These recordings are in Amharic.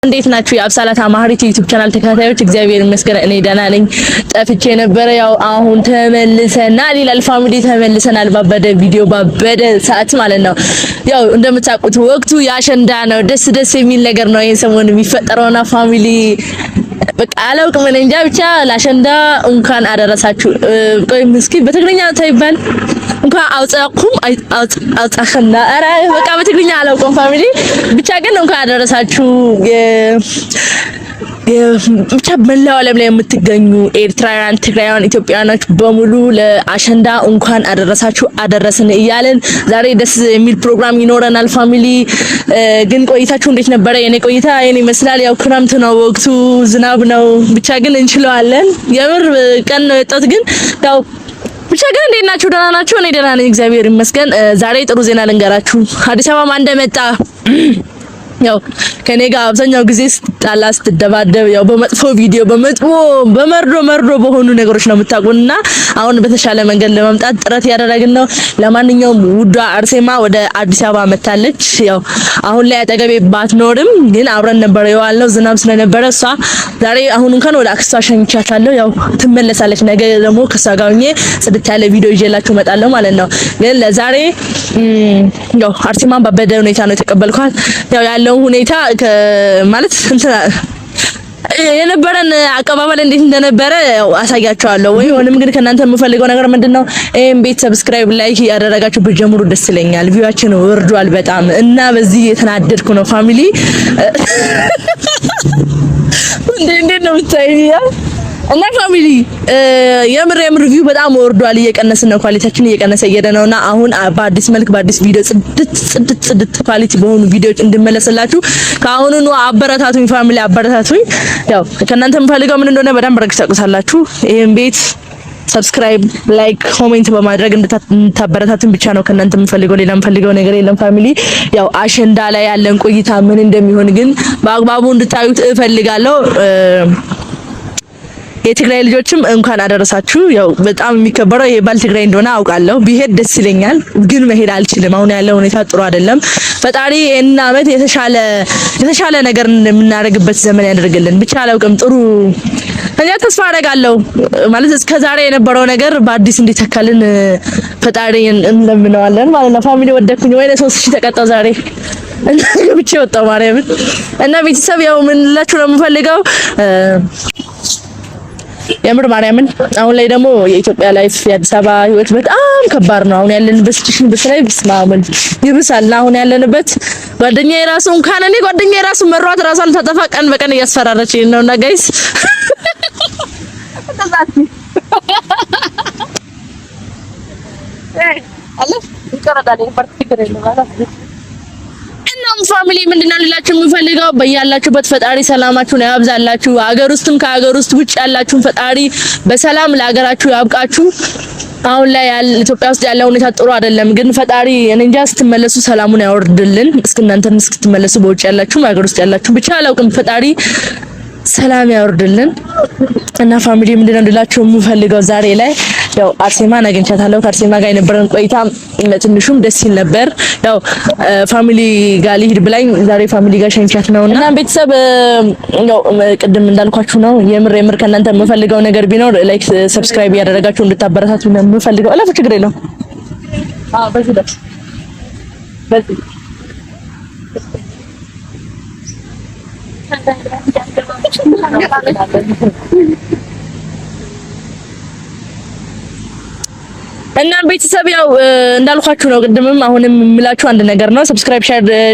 እንዴት ናችሁ? የአብሳላት አማህሪት YouTube channel ተከታታዮች፣ እግዚአብሔር ይመስገን እኔ ደህና ነኝ። ጠፍቼ ነበረ። ያው አሁን ተመልሰናል ይላል family፣ ተመልሰናል ባበደ ቪዲዮ ባበደ ሰዓት ማለት ነው። ያው እንደምታውቁት ወቅቱ የአሸንዳ ነው። ደስ ደስ የሚል ነገር ነው ይሄን ሰሞን የሚፈጠረውና family በቃ አላውቅም እኔ እንጃ ብቻ ለአሸንዳ እንኳን አደረሳችሁ። ቆይ እስኪ በትግርኛ ታይባል እንኳን አውጻኩም አውጻኸና ኧረ በቃ በትግርኛ አላውቅም family ብቻ ግን እንኳን አደረሳችሁ። ብቻ መላው ዓለም ላይ የምትገኙ ኤርትራውያን፣ ትግራውያን፣ ኢትዮጵያውያኖች በሙሉ ለአሸንዳ እንኳን አደረሳችሁ አደረስን እያልን ዛሬ ደስ የሚል ፕሮግራም ይኖረናል። Family ግን ቆይታችሁ እንዴት ነበረ? የኔ ቆይታ የኔ ይመስላል። ያው ክረምት ነው ወቅቱ፣ ዝናብ ነው። ብቻ ግን እንችለዋለን። የምር ቀን ነው የወጣሁት ግን ያው ብቻ ግን እንዴት ናችሁ? ደህና ናችሁ? እኔ ደህና ነኝ፣ እግዚአብሔር ይመስገን። ዛሬ ጥሩ ዜና ልንገራችሁ። አዲስ አበባ ማን እንደመጣ ያው ከኔ ጋር አብዛኛው ጊዜ ስትጣላ ስትደባደብ ያው በመጥፎ ቪዲዮ በመጥፎ በመርዶ መርዶ በሆኑ ነገሮች ነው የምታውቁንና አሁን በተሻለ መንገድ ለመምጣት ጥረት ያደረግን ነው። ለማንኛውም ውዷ አርሴማ ወደ አዲስ አበባ መታለች። ያው አሁን ላይ አጠገቤ ባትኖርም ግን አብረን ነበር የዋልነው ዝናብ ስለነበረ እሷ ዛሬ አሁን እንኳን ወደ አክስቷ ሸኝቻታለሁ። ያው ትመለሳለች። ነገ ደግሞ ከሷ ጋር ሆኜ ጽድት ያለ ቪዲዮ ይዤላችሁ እመጣለሁ ማለት ነው። ግን ለዛሬ ያው አርሴማን ባበደ ሁኔታ ነው የተቀበልኳት። ያው ያለው ሁኔታ ማለት እንትን የነበረን አቀባበል እንዴት እንደነበረ ያው አሳያችኋለሁ። ወይ ሆንም ግን ከእናንተ የምፈልገው ነገር ምንድነው፣ ይሄን ቤት subscribe፣ like ያደረጋችሁ ብትጀምሩ ደስ ይለኛል። View ኣችን ወርዷል በጣም እና በዚህ የተናደድኩ ነው family። እንዴት ነው የምታይኝ? እና family የምር የምር view በጣም ወርዷል። እየቀነስን ነው፣ quality ያችን እየቀነሰ እየሄደ ነውና አሁን በአዲስ መልክ በአዲስ ቪዲዮ ጽድት ጽድት ጽድት quality በሆኑ ቪዲዮዎች እንድመለስላችሁ ከአሁኑኑ አበረታቱኝ family፣ አበረታቱኝ። ያው ከእናንተ የምፈልገው ምን እንደሆነ በደንብ አድርጋችሁ ታውቁታላችሁ። ይሄን ቤት subscribe፣ like፣ comment በማድረግ እንድታበረታቱኝ ብቻ ነው ከእናንተ የምፈልገው። ሌላ የምፈልገው ነገር የለም family። ያው አሸንዳ ላይ ያለን ቆይታ ምን እንደሚሆን ግን በአግባቡ እንድታዩት እፈልጋለሁ። የትግራይ ልጆችም እንኳን አደረሳችሁ። ያው በጣም የሚከበረው ይሄ በዓል ትግራይ እንደሆነ አውቃለሁ። ቢሄድ ደስ ይለኛል፣ ግን መሄድ አልችልም። አሁን ያለው ሁኔታ ጥሩ አይደለም። ፈጣሪ ይሄን ዓመት የተሻለ የተሻለ ነገር የምናደርግበት ዘመን ያደርግልን። ብቻ አላውቅም። ጥሩ እኛ ተስፋ አደርጋለሁ ማለት እስከ ዛሬ የነበረው ነገር በአዲስ እንዲተካልን ፈጣሪ እንለምነዋለን ማለት ነው። Family ወደኩኝ ወይ 3000 ተቀጣው ዛሬ እና ገብቼ ወጣሁ ማርያምን። እና ቤተሰብ ያው ምን ልላችሁ ነው የምፈልገው የምር ማርያምን አሁን ላይ ደግሞ የኢትዮጵያ life የአዲስ አበባ ህይወት በጣም ከባድ ነው። አሁን ያለንበት situation በስላይ ብስማምን ይብሳል። አሁን ያለንበት ጓደኛዬ ራሱ እንኳን እኔ ጓደኛዬ ራሱ መሯት ራሷን ልታጠፋ ቀን በቀን እያስፈራረች ነውና guys እናም family ምንድነው ልላችሁ የምፈልገው በያላችሁበት ፈጣሪ ሰላማችሁን ያብዛላችሁ። ሀገር ውስጥም ከሀገር ውስጥ ውጭ ያላችሁን ፈጣሪ በሰላም ለሀገራችሁ ያብቃችሁ። አሁን ላይ ኢትዮጵያ ውስጥ ያለው ሁኔታ ጥሩ አይደለም፣ ግን ፈጣሪ እኔ እንጃ ስትመለሱ ሰላሙን ያወርድልን። እስኪ እናንተም እስክትመለሱ በውጭ ያላችሁ ሀገር ውስጥ ያላችሁ ብቻ አላውቅም፣ ፈጣሪ ሰላም ያወርድልን። እና family ምንድነው ልላችሁ የምፈልገው ዛሬ ላይ ያው አርሴማን አግኝቻታለሁ። ከአርሴማ ጋር የነበረን ቆይታ ትንሹም ደስ ይል ነበር። ያው family ጋር ልሂድ ብላኝ ዛሬ family ጋር ሸኝቻት ነውና እና ቤተሰብ ያው ቅድም እንዳልኳችሁ ነው። የምር የምር ከእናንተ የምፈልገው ነገር ቢኖር like፣ subscribe እያደረጋችሁ እንድታበረታቱ ነው የምፈልገው። እለፉ፣ ችግር የለውም። አዎ በዚህ ደስ በዚህ እና ቤተሰብ ያው እንዳልኳችሁ ነው ቅድምም አሁንም የምላችሁ አንድ ነገር ነው። Subscribe፣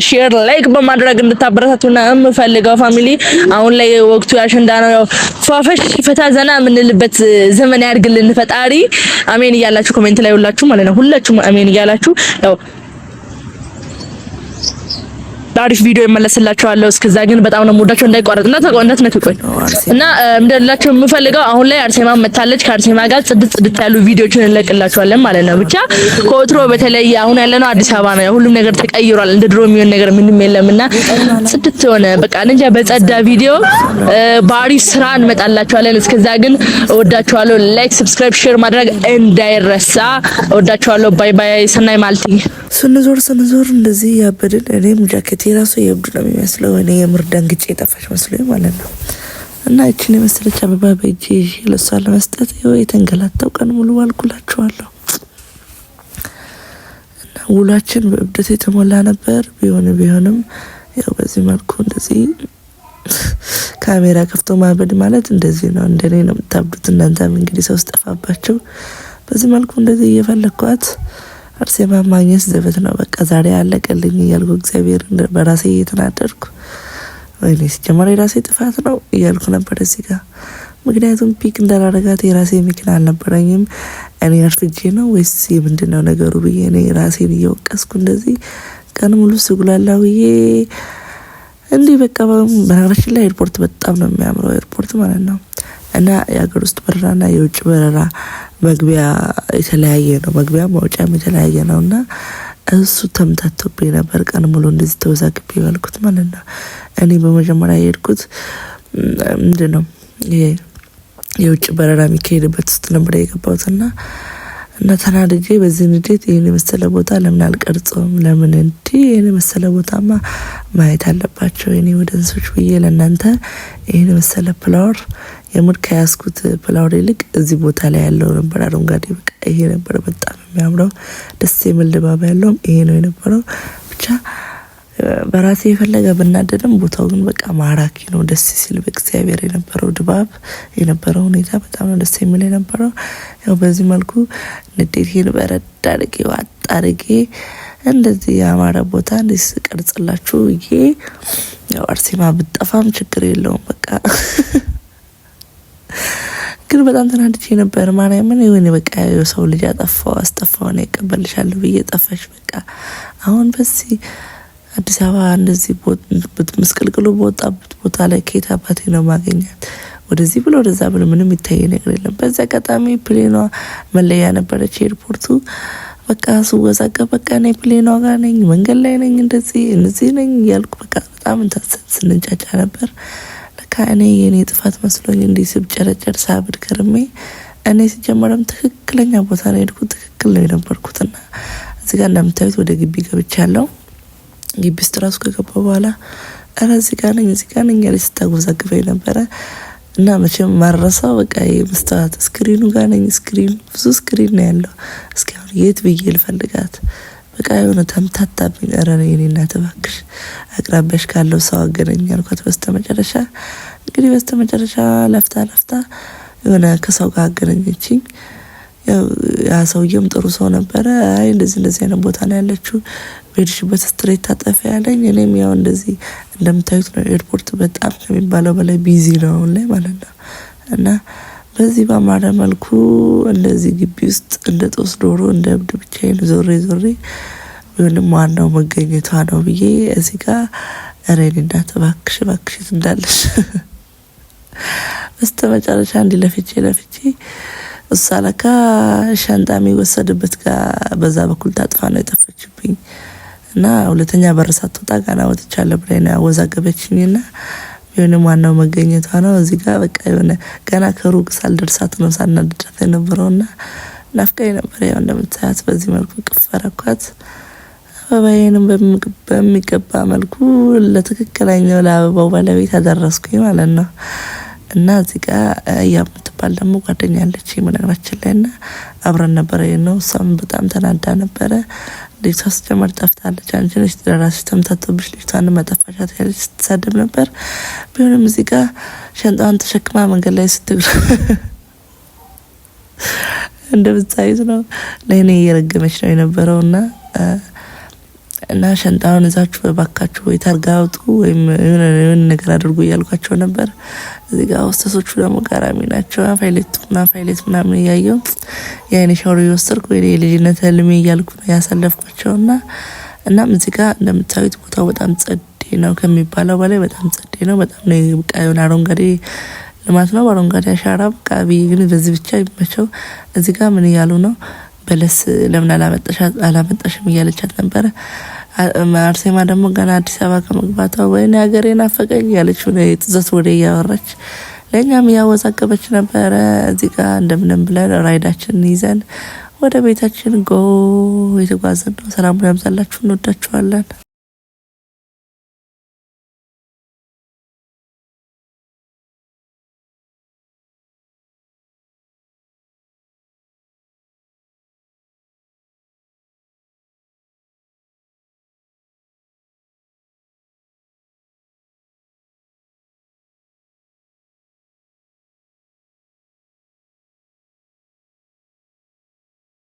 share፣ like በማድረግ እንድታበረታቱና የምፈልገው family አሁን ላይ ወቅቱ ያሸንዳ ነው። ያው ፏፈሽ ፈታ ዘና የምንልበት ዘመን ያድርግልን ፈጣሪ። አሜን እያላችሁ comment ላይ ሁላችሁ ማለት ነው ሁላችሁም አሜን እያላችሁ ያው አሪፍ ቪዲዮ ይመለስላችኋለሁ። እስከዛ ግን በጣም ነው የምወዳችሁ። እንዳይቋረጥ እና ተቆንደት ነው ቆይ እና እንደላችሁ የምፈልገው አሁን ላይ አርሴማ መታለች። ከአርሴማ ጋር ጽድት ጽድት ያሉ ቪዲዮችን እንለቅላችኋለን ማለት ነው። ብቻ ከወትሮ በተለይ አሁን ያለነው አዲስ አበባ ነው። ሁሉም ነገር ተቀይሯል። እንደ ድሮ የሚሆን ነገር ምንም የለምና ጽድት የሆነ በቃ እንጃ በጸዳ ቪዲዮ በአሪፍ ስራ እንመጣላችኋለን። እስከዛ ግን እወዳችኋለሁ። Like፣ subscribe፣ share ማድረግ እንዳይረሳ። እወዳችኋለሁ። Bye bye። ሰናይ ማልቲ ስንዞር ስንዞር እንደዚህ ያበድን እኔም ጃኬቴ ራሱ የእብድ ነው የሚመስለው። እኔ የምር ደንግጬ የጠፋች መስሎኝ ማለት ነው። እና እችን የመሰለች አበባ በእጄ ይዤ ለእሷ ለመስጠት ይኸው የተንገላታው ቀን ሙሉ ዋልኩላችኋለሁ። እና ውሏችን በእብደት የተሞላ ነበር። ቢሆንም ያው በዚህ መልኩ እንደዚህ ካሜራ ከፍቶ ማበድ ማለት እንደዚህ ነው። እንደኔ ነው የምታብዱት እናንተም እንግዲህ ሰው ስጠፋባቸው በዚህ መልኩ እንደዚህ እየፈለግኳት አርሴማ ማግኘት ዘበት ነው። በቃ ዛሬ አለቀልኝ እያልኩ እግዚአብሔር በራሴ እየተናደድኩ ወይኔ ሲጀመር የራሴ ጥፋት ነው እያልኩ ነበር እዚህ ጋር። ምክንያቱም pick እንዳላረጋት የራሴ መኪና አልነበረኝም። እኔ አርፍጄ ነው ወይስ የምንድን ነው ነገሩ ብዬ እኔ ራሴን እየወቀስኩ እንደዚህ ቀን ሙሉ ስጉላላ ብዬ እንዲህ በቃ። በነገራችን ላይ ኤርፖርት በጣም ነው የሚያምረው ኤርፖርት ማለት ነው። እና የሀገር ውስጥ በረራና የውጭ በረራ መግቢያ የተለያየ ነው፣ መግቢያ ማውጫም የተለያየ ነው። እና እሱ ተምታቶብኝ ነበር ቀን ሙሉ እንደዚህ ተወዛግቤ የዋልኩት ማለት ነው። እኔ በመጀመሪያ የሄድኩት ምንድን ነው ይሄ የውጭ በረራ የሚካሄድበት ውስጥ ነበር የገባሁት እና ተናድጄ በዚህ ንዴት ይህን የመሰለ ቦታ ለምን አልቀርጽም? ለምን እንዲህ ይህን የመሰለ ቦታማ ማየት አለባቸው የኔ ወደንሶች ብዬ ለእናንተ ይህን የመሰለ flower የምር ከያዝኩት flower ይልቅ እዚህ ቦታ ላይ ያለው ነበር አረንጓዴ። በቃ ይሄ ነበር በጣም የሚያምረው ደስ የሚል ድባብ ያለውም ይሄ ነው የነበረው። ብቻ በራሴ የፈለገ ብናደድም ቦታው ግን በቃ ማራኪ ነው። ደስ ሲል በእግዚአብሔር የነበረው ድባብ የነበረው ሁኔታ በጣም ነው ደስ የሚል የነበረው። ያው በዚህ መልኩ ንዴቴን በረድ አድርጌ ዋጥ አድርጌ እንደዚህ ያማረ ቦታ እንደዚህ ስቀርጽላችሁ ብዬ ያው አርሴማ ብጠፋም ችግር የለውም በቃ ግን በጣም ተናድጄ ነበር። ማርያምን የሆነ በቃ የሰው ልጅ አጠፋው አስጠፋው ነው ይቀበልሻለሁ ብዬ ጠፋሽ። በቃ አሁን በዚህ አዲስ አበባ እንደዚህ ምስቅልቅሉ በወጣበት ቦታ ላይ ከየት አባቴ ነው ማገኛት? ወደዚህ ብሎ ወደዛ ብሎ ምንም ይታይ ነገር የለም። በዚህ አጋጣሚ plane ኗ መለያ ነበረች ኤርፖርቱ። በቃ ስወዛገብ በቃ እኔ plane ኗ ጋር ነኝ፣ መንገድ ላይ ነኝ፣ እንደዚህ እንደዚህ ነኝ እያልኩ በቃ በጣም እንትን ስንንጫጫ ነበር። ለካ እኔ የኔ ጥፋት መስሎኝ እንዲህ ስብጨረጨር ሳብድ ከርሜ እኔ ሲጀመረም ትክክለኛ ቦታ ነው የሄድኩት፣ ትክክል ነው የነበርኩትና እዚህ ጋር እንደምታዩት ወደ ግቢ ገብቻለሁ። ግቢ ውስጥ ራሱ ከገባ በኋላ እረ እዚህ ጋር ነኝ እዚህ ጋር ነኝ ያለች ስታወዛግበኝ ነበረ። እና መቼም ማረሳው በቃ የመስታወት screen ኑ ጋር ነኝ። Screen ብዙ screen ነው ያለው። እስኪ አሁን የት ብዬ ልፈልጋት? በቃ የሆነ ተምታታብኝ። እረ የኔ እናት እባክሽ አቅራቢያሽ ካለው ሰው አገናኝ አልኳት። በስተመጨረሻ እንግዲህ በስተመጨረሻ ለፍታ ለፍታ የሆነ ከሰው ጋር አገናኘችኝ። ያ ሰውዬውም ጥሩ ሰው ነበረ። አይ እንደዚህ እንደዚህ አይነት ቦታ ነው ያለችው፣ በሄድሽበት straight ታጠፊ ያለኝ። እኔም ያው እንደዚህ እንደምታዩት ነው ኤርፖርት በጣም ከሚባለው በላይ busy ነው አሁን ላይ ማለት ነው። እና በዚህ ባማረ መልኩ እንደዚህ ግቢ ውስጥ እንደ ጦስ ዶሮ እንደ እብድ ብቻዬን ዞሬ ዞሬ ቢሆንም ዋናው መገኘቷ ነው ብዬ እዚህ ጋር ኧረ የእኔ እናት እባክሽ እባክሽ የት እንዳለሽ በስተመጨረሻ እንዲህ ለፍቼ ለፍቼ እሷ ለካ ሻንጣ የሚወሰድበት ጋር በዛ በኩል ታጥፋ ነው የጠፈችብኝ። እና ሁለተኛ በር ሳትወጣ ጋና ወጥቻለሁ ብላኝ ነው ያወዛገበችኝና ቢሆንም ዋናው መገኘቷ ነው። እዚህ ጋር በቃ የሆነ ገና ከሩቅ ሳልደርሳት ነው ሳናድዳት የነበረውና ናፍቃኝ ነበር። ያው እንደምታያት በዚህ መልኩ ቅፈረኳት። አበባዬንም በሚገባ መልኩ ለትክክለኛው ለአበባው ባለቤት አደረስኩኝ ማለት ነው። እና እዚህ ጋር ያ የምትባል ደግሞ ጓደኛ አለች በነገራችን ላይ እና አብረን ነበረ ነው። እሷም በጣም ተናዳ ነበረ። ልጅቷ ስጀመር ጠፍታለች፣ አንቺ ነሽ ለራስሽ ተምታቶብሽ ልጅቷን መጠፋሻት ያለች ስትሳደብ ነበር። ቢሆንም እዚህ ጋር ሸንጣዋን ተሸክማ መንገድ ላይ ስትግር እንደምታዩት ነው። ለእኔ እየረገመች ነው የነበረውና እና ሸንጣውን እዛችሁ በባካችሁ ወይ ታርጋ አውጡ ወይም የሆነ ነገር አድርጉ እያልኳቸው ነበር። እዚህ ጋር ሆስተሶቹ ደግሞ ገራሚ ናቸው። ፋይሌቱና ፋይሌት ምናምን እያየው የአይኔ ሻወር እየወሰድኩ ወይ የልጅነት ህልሜ እያልኩ ነው ያሳለፍኳቸው። እናም እዚህ ጋር እንደምታዩት ቦታው በጣም ጸዴ ነው ከሚባለው በላይ በጣም ጸዴ ነው። በጣም ነው፣ በቃ የሆነ አረንጓዴ ልማት ነው፣ በአረንጓዴ አሻራ። በቃ አብይ ግን በዚህ ብቻ ይመቸው። እዚህ ጋር ምን እያሉ ነው? በለስ ለምን አላመጣሽም እያለቻት ነበረ። አርሴማ ደግሞ ገና አዲስ አበባ ከመግባቷ ወይኔ ሀገሬ ናፈቀኝ እያለች የጥዘት ወደ እያወራች ለእኛም እያወዛገበች ነበረ። እዚህ ጋር እንደምንም ብለን ride ኣችንን ይዘን ወደ ቤታችን go የተጓዝን ነው። ሰላሙን ያብዛላችሁ። እንወዳችኋለን።